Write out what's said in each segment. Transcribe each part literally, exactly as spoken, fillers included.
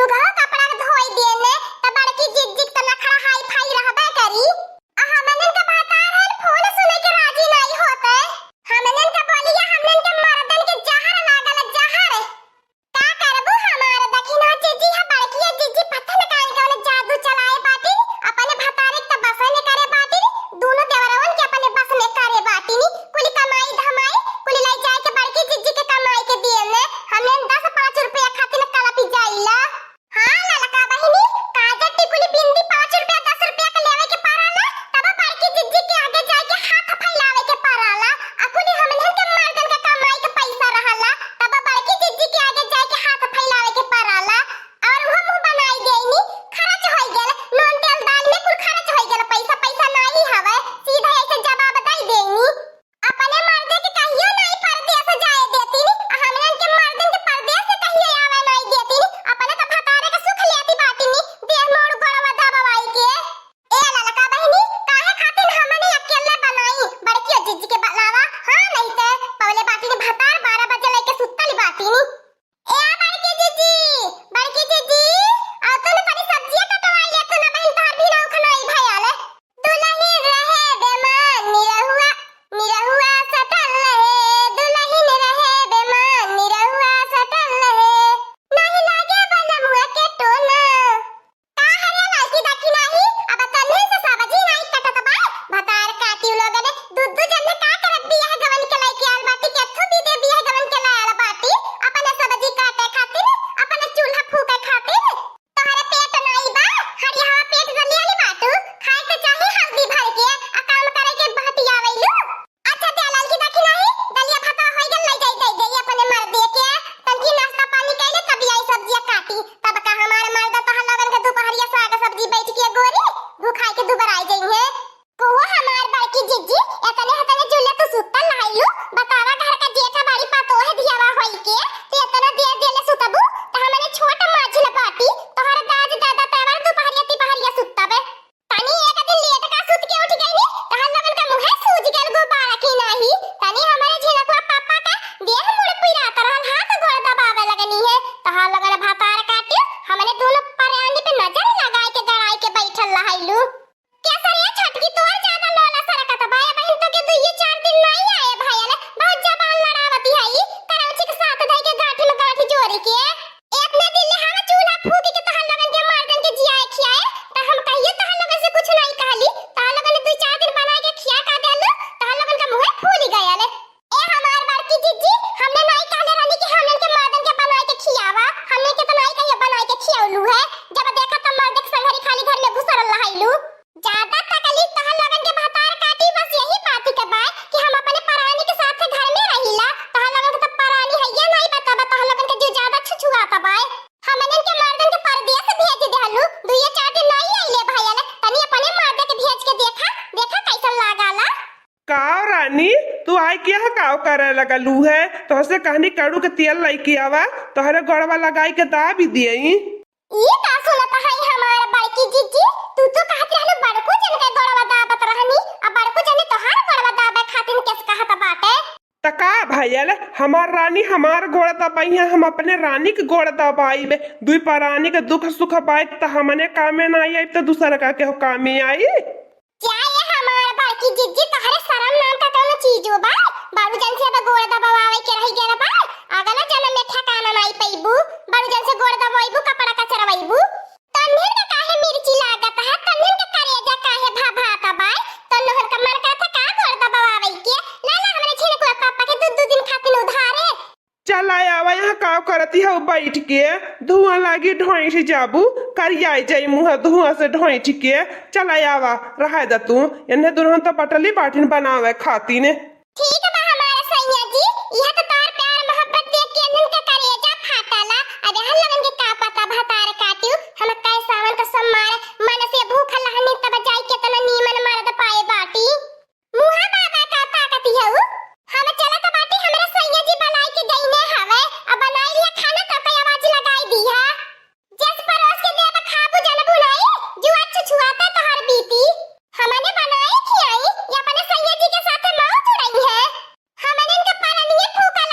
उघरो कपड़ा के धोई देने, त बड़की जिज्जी के त नखरा हाई फाई रहबे करी। आ हमनन के भतार हन, फोन सुने के राजी नाई होते। हमनन के बोलिया, हमनन के मर्दन के जहर लागल, जहर। का करबू, हमार दखिना जिज्जी है, बड़किया जिज्जी पता न काहे कौन जादू चलाए बाटी, अपने भतारे के त बसे में करे बाटी, दोनों देवरवन के अपने बस में करे बाटी। कुली कमाई धमाई, कुली लाई जाए के बड़की जिज्जी के कमाई के दिए ने, हमनन दस पाँच रुपया खातिर कलपी जाइला। हाँ ललका बहिनी, काजर टिकुली बिंदी पाँच रुपया दस रुपया के लेवे के पड़ाला, तब बड़की जिज्जी के आगे जाए के हाथ फैलावे के पड़ाला। आ कुली हमनन के मर्दन के कमाई के पैसा रहला, तब बड़की जिज्जी के आगे जाए के हाथ फैलावे के पड़ाला। और वो मुंह बनाई देनी, खर्च होई गेल, नून तेल दाल में कुल खर्च होई गेल, पैसा पैसा नाही हवे, सीधा ऐसे जवाब दे देनी। अपने मर्दे के कहियो नाई परदेस जाए देतिन, आ हमनन के मर्दन के परदेस से कहियो आवे नाई देतिन। अपने त भतारे के सुख लेती बाटिनी, देह मोड़ गोड़वा दबवाई के। ए ललका बहिनी, काहे खातिर हमने अकेले बनाई? बड़कियो जिज्जी के बनावा, हाँ, नहीं ते पवले बाटिनी भतार बारह बजे लेके सुतल बाटिनी। ए बड़की जिज्जी, बड़की जिज्जी, आ तू न तनी सब्जिया कटवाई ले, तू न बहिन तोहर भी नौ खनाई भयाले। दुलहिन रहे बेमान निरहुआ, निरहुआ सटल रहे, दुलहिन रहे बेमान निरहुआ सटल रहे। नाही लागे बलमुआ के टोना। का हरे ललकी दखिनाही, अब तन्ने से सब्जी नाही कटत बा, भतार काटी लोगन, दू दू जन का करत बियाह गवन के लइके आल बाटी, केथू दीदे बियाह गवन के लायल बाटी, अपने सब्जी काटे खातिर, अपने चूल्हा फूके खातिर। तोहरे पेट नाई बा, हरियावा पेट न लियाली बाटू, खाए के चाही हल्दी भर के, आ काम करे के बहतियावैलू। अच्छा, ते ललकी दखिनाही, दलिया भात होई गल, ले जाई, दे देई अपने मर्दे के, तनकी नाश्ता पानी कैले, तब आई सब्जिया काटी, तब का हमार मर्द तोहर लोगन के दुपहरिया साग सब्जी बैठ के गोरी, भुखाई के दुबराई जइहे। हो हमार बड़की जिज्जी, एतने हतने जुल्ले तू सुत्तल नहाइलू, बतावा घर का जेठा बाड़ी पतोह धियावा होई के, ते एतना देर देले सुतबू, त हमने छोट माझिल बाटी, तोहर दाज दादा तेवर दुपहरिया तिपहरिया सुत्तबे। तनी एक दिन लेट का सुत के उठ गईनी, तहार लगन का मुँहे सूज गल गुब्बारा की नाही, तनी हमरे झिनकुआ पापा का देह मुड़ पिरात रहल, हाथ गोड़ दबावे लगनी है, तहार लगन भतार काटी, हमने दोनों परानी पे नजर लगाए के गड़ाई के बैठल रहलू। केसरिया छटकी तोर ज्यादा लोला सरकत बा, ए बहिन तो के दुइये चार दिन नाई आए भयल, बहुत जबान लड़ावती है ई, करौची के साथ धई के गांठी में गांठी जोड़ी के। एतने दिन ले हम चूल्हा फूंक के तहन लोगन के मर्दन के जियाए खियाए, त हम कहिए तहन लोगन से कुछ नाई कहली, तहन लोगन दुई चार दिन बनाए के खिया का देलू, तहन लोगन के मुंहे फूली गयल। ए हमार बड़की जिज्जी, हमने नाई कहले रहनी कि हमने के मर्दन के बनाए के खियावा, हमने के तो नाई कहिए बनाए के खियौलू है, जब देखा तब मर्द के संघरी खाली घर में घुसरल रहैलू। ज्यादा तकलीफ तहन लोगन के भतार काटी, बस यही बात के बा कि हम अपने परानी के साथ घर में रहिला, तहन लोगन के तो परानी हइये नाई बा, तब तहन लोगन के जो ज्यादा छुछुआत बा। हमनन के मर्दन के परदेस भेज देहलू, दुइये चार दिन नाई आइले भयल, तनी अपने मर्द के भेज के देखा, देखा कैसन लागाला। काव रानी, तू आई के यहाँ काव करे लगलू है? तोहसे कहनी कड़ू के तेल लइके आवा, तोहरे गोड़वा लगाई के दाबी दियई। ई का सुनत हई हमार बड़की जिज्जी, तू तो कहत रहलू बड़कू जन के गोड़वा दाबत रहनी, आ बड़कू जन तोहार गोड़वा दाबे खातिर केस कहत बाटे। त का भयल, हमार रानी हमार गोड़ दबाई है, हम अपने रानी के गोड़ दबाई में, दुई परानी के दुख सुख बाई त हमने कामे ना आई, त दूसर का केहू कामे आई? क्या ये हमार बड़की जिज्जी, तोहरे शरम नाम का कौनो चीजो बा? बड़ू जन से अब गोड़ दबावे के रह गया बा, अगला जन्म में ठिकाना नाई पैबू। बड़ू जन से गोड़ दबाइबू, कपड़ा कचरवाइबू। तन्हन का काहे मिर्ची लागत है, तन्हन का करेजा काहे भभात बा? तन्हन का मन करत का गोड़ दबावे के? ला ला हमरे झिनकुआ पापा के दू दू दिन खातिर उधारे। चला आवा, यहाँ काव करती हऊ बैठ के, धुआं लागी ढोइठ जाबू, करियाई जाई मुँह धुआं से ढोइठ के। चला आवा, रहा द तू, एन्हे दुल्हन तो बटली बाटिन बनावे खातिन। ठीक बा हमार सैया जी, यह तो तोर प्यार मोहब्बत देख के एन्हन के करेजा फाटला। अब एहन लगन के का पता भतार काटियो, हम कै सावन का सोमवार मन से भूखल रहनी तब जाई केतना नीमन मर्द पाए बाटी। मुहा बाबा का ताकत हऊ? हम चलत बाटी हमरे सैया जी बनाई के गईने हवे, अब बनाई लिया खाना तब कई आवाज लगाई दिया। जस परोस के देब खाबू जनबू नाई, जुआ छुछुआता तोहर बीती। हमने बनाई खियाई, या अपने सैया जी के साथ मौज उड़ाई है। हमने इनके पालनिए फूका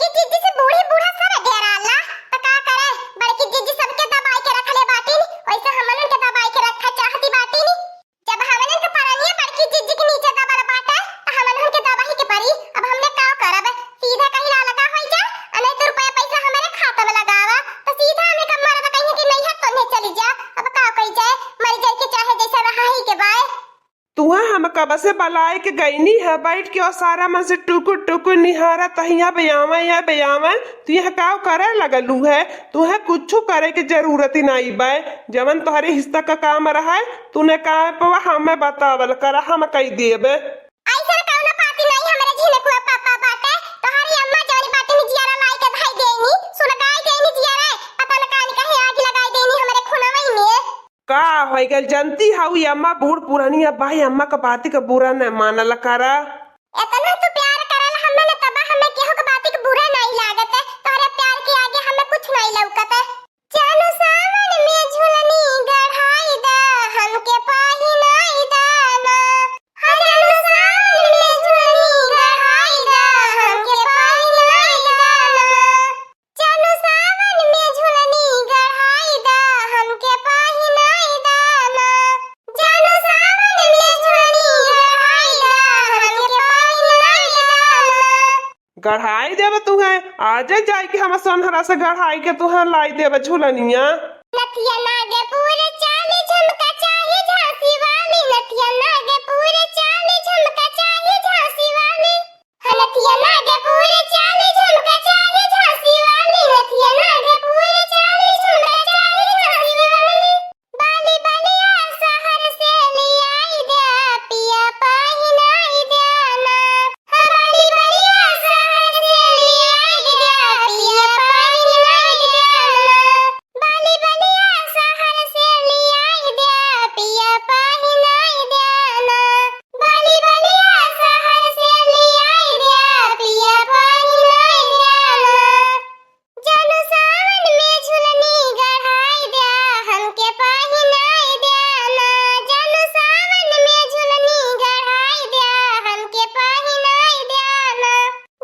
कि जिज्जी से बूढ़ी बूढ़ा सब डेराला, त का करे? बड़की जिज्जी सबके दबाई के रखले बाटिन, वैसे हमनन के दबाई के रखा चाहती बाटिन। जब हमनन के परनिया बड़की जिज्जी के नीचे दबल बाटे, त हमनन के दबाई के परी। अब हमने का करब? सीधा कहीं ला लगा होई जा, अ नहीं तो रुपया पैसा हमारे खाता में लगावा। त सीधा हमने का मरद कहीं कि नहीं है तो नहीं चली जा। अब का कही जाए, मर जाए के चाहे जैसा रहा ही के बाय। तुहे हम कब से बलाए के गईनी है, बैठ के ओसारा मन से टुकुर टुकुर निहारा, तहिया बे आवे, या बे आवे, तू यहाँ का करे लगलू है? तुहे कुछ करे के जरूरत ही नहीं बे, जवन तोहरे हिस्सा का काम रहे, तूने का पवा हमें बतावल करा, हम कही देबे। ऐसन कौनो पाती नहीं हमरे झिनकुआ पापा बाटे, तोहरी अम्मा जौन बाटे नि जियारा लाई के धाई देनी, सुलगाई देनी जियारा, पता न कानी कहे आग लगाई देनी हमरे खुनवई में। का होइ गइल? जनती हऊ ई अम्मा बूढ़ पुरानी, अब भाई अम्मा क बाती क बुरा न मानल करा। एतना तू प्यार करल हमें न, तब हमें केहू क बाती क बुरा नहीं लागत। तोहरे प्यार के आगे हमें कुछ नहीं लौकत। जानू सावन में झुलनी गढ़ाई दा, हमके पहिनाई दा ना। हाँ, जानू सावन में झुलनी गढ़ाई दा, हमके पहिनाई दा ना। जानू सावन में झुलनी गढ़ाई दा, हमके पहिनाई दा ना। जानू सावन में झुलनी गढ़ाई दा, हमके पहिनाई दा ना। गढ़ाई देब तुहे, आजे जाई के हम सोनहरा से गढ़ाई के तुहे लाई देब झुलनिया। नथिया नागपुर चाली झुमका चाही झांसी वाली, नथिया नागपुर चाली झुमका चाही झांसी वाली। नथिया नागपुर चाली झुमका चाही झांसी वाली, नथिया नागपुर चाली झुमका चाही झांसी वाली। बाली बलिया शहर से लियाई द्या, पिया पहिनाई द्या ना। हाँ, बाली बलिया शहर से लियाई द्या, पिया पहिनाई द्या ना। बाली बलिया शहर से लियाई द्या, पिया पहिनाई द्या ना। बाली बलिया शहर से लियाई द्या, पिया पहिनाई द्या ना। जानू सावन में झुलनी गढ़ाई द्या, हमके पहिनाई द्या ना। जानू सावन में झुलनी गढ़ाई द्या, हमके पहिनाई द्या ना।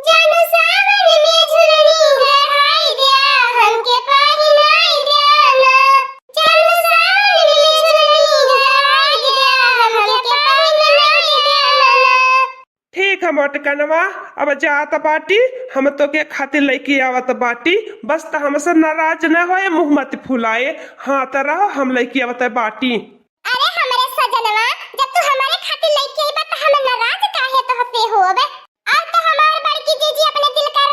जानू सावन में झुलनी गढ़ाई द्या, हमके पहिनाई द्या ना। जानू सावन में झुलनी गढ़ाई द्या, हमके पहिनाई द्या ना। ठीक है मोटकनवा, अब जात बाटी, हम तोके खातिर लइके आवत बाटी, बस त हमसे नाराज न होए, मुँह मत फुलाए, हाँ त रहो, हम लइके आवत बाटी। अरे हमरे सजनवा, जब तू हमरे खातिर लइके अइबा त हम नाराज काहे तोहसे होबे? अब त हमार बड़की जीजी अपने दिल का